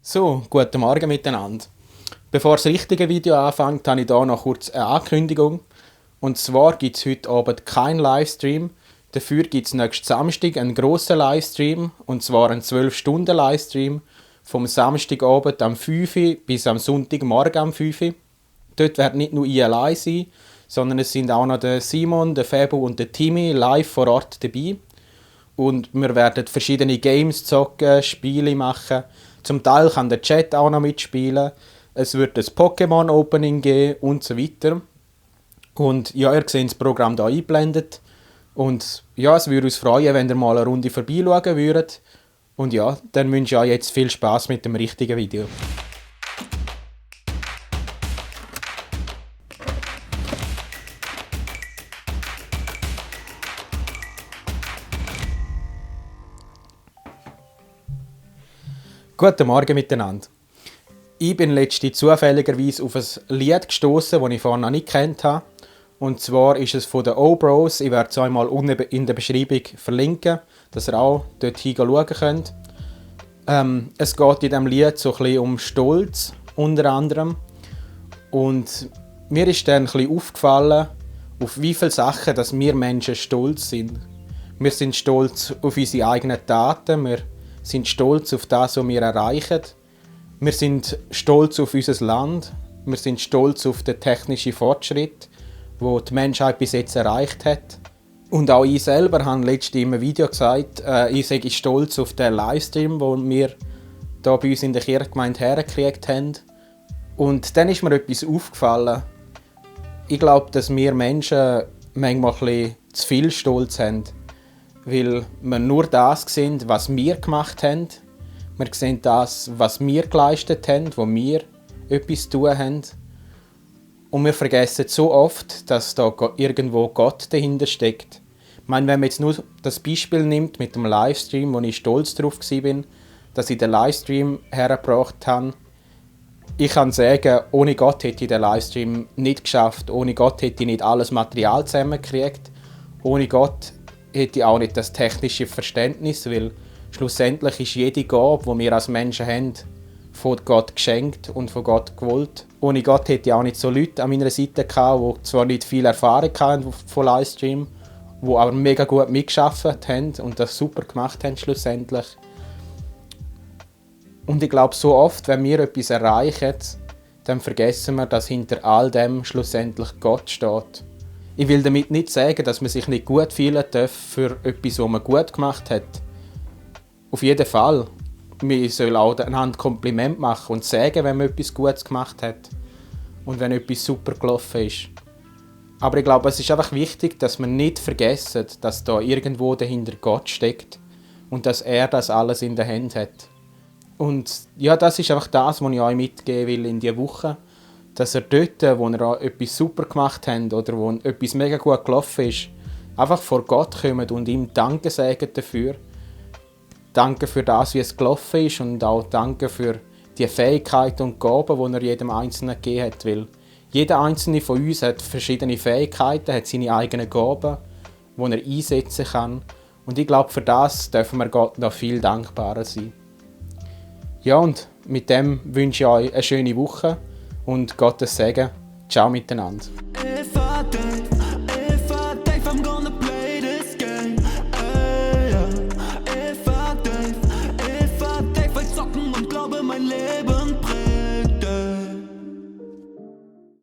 So, guten Morgen miteinander. Bevor das richtige Video anfängt, habe ich hier noch kurz eine Ankündigung. Und zwar gibt es heute Abend keinen Livestream. Dafür gibt es nächsten Samstag einen grossen Livestream. Und zwar einen 12-Stunden-Livestream vom Samstagabend am 5 Uhr bis am Sonntagmorgen am 5 Uhr. Dort wird nicht nur ich allein sein, sondern es sind auch noch der Simon, der Fabu und der Timmy live vor Ort dabei. Und wir werden verschiedene Games zocken, Spiele machen. Zum Teil kann der Chat auch noch mitspielen. Es wird ein Pokémon-Opening geben und so weiter. Und ja, ihr seht das Programm hier eingeblendet. Und ja, es würde uns freuen, wenn ihr mal eine Runde vorbeischauen würdet. Und ja, dann wünsche ich euch jetzt viel Spaß mit dem richtigen Video. Guten Morgen miteinander. Ich bin letztens zufälligerweise auf ein Lied gestoßen, das ich vorher noch nicht kennt habe. Und zwar ist es von den O-Bros. Ich werde es euch mal unten in der Beschreibung verlinken, dass ihr auch dort hinschauen könnt. Es geht in diesem Lied so ein bisschen um Stolz, unter anderem. Und mir ist dann ein bisschen aufgefallen, auf wie viele Sachen dass wir Menschen stolz sind. Wir sind stolz auf unsere eigenen Taten, wir sind stolz auf das, was wir erreichen. Wir sind stolz auf unser Land. Wir sind stolz auf den technischen Fortschritt, den die Menschheit bis jetzt erreicht hat. Und auch ich selber habe letztens in einem Video gesagt, ich sei stolz auf den Livestream, den wir hier bei uns in der Kirchgemeinde hergekriegt haben. Und dann ist mir etwas aufgefallen. Ich glaube, dass wir Menschen manchmal ein bisschen zu viel Stolz haben. Weil wir nur das sehen, was wir gemacht haben. Wir sehen das, was wir geleistet haben, wo wir etwas zu tun haben. Und wir vergessen so oft, dass da irgendwo Gott dahinter steckt. Ich meine, wenn man jetzt nur das Beispiel nimmt mit dem Livestream, wo ich stolz darauf war, dass ich den Livestream hergebracht habe. Ich kann sagen, ohne Gott hätte ich den Livestream nicht geschafft. Ohne Gott hätte ich nicht alles Material zusammengekriegt. Ohne Gott hätte ich auch nicht das technische Verständnis, weil schlussendlich ist jede Gabe, die wir als Menschen haben, von Gott geschenkt und von Gott gewollt. Ohne Gott hätte ich auch nicht so Leute an meiner Seite gehabt, die zwar nicht viel Erfahrung hatten von Livestream, die aber mega gut mitgearbeitet haben und das super gemacht haben schlussendlich. Und ich glaube, so oft, wenn wir etwas erreichen, dann vergessen wir, dass hinter all dem schlussendlich Gott steht. Ich will damit nicht sagen, dass man sich nicht gut fühlen darf für etwas, was man gut gemacht hat. Auf jeden Fall. Man soll auch einander Kompliment machen und sagen, wenn man etwas Gutes gemacht hat. Und wenn etwas super gelaufen ist. Aber ich glaube, es ist einfach wichtig, dass man nicht vergessen, dass da irgendwo dahinter Gott steckt. Und dass er das alles in der Hand hat. Und ja, das ist einfach das, was ich euch mitgeben will in dieser Woche. Dass ihr dort, wo ihr etwas super gemacht habt oder wo etwas mega gut gelaufen ist, einfach vor Gott kommt und ihm Danke sagen dafür. Danke für das, wie es gelaufen ist und auch Danke für die Fähigkeiten und Gaben, die er jedem Einzelnen gegeben hat. Weil jeder Einzelne von uns hat verschiedene Fähigkeiten, hat seine eigenen Gaben, die er einsetzen kann. Und ich glaube, für das dürfen wir Gott noch viel dankbarer sein. Ja, und mit dem wünsche ich euch eine schöne Woche. Und Gottes Segen. Ciao miteinander. Zocken und glaube mein Leben prägt.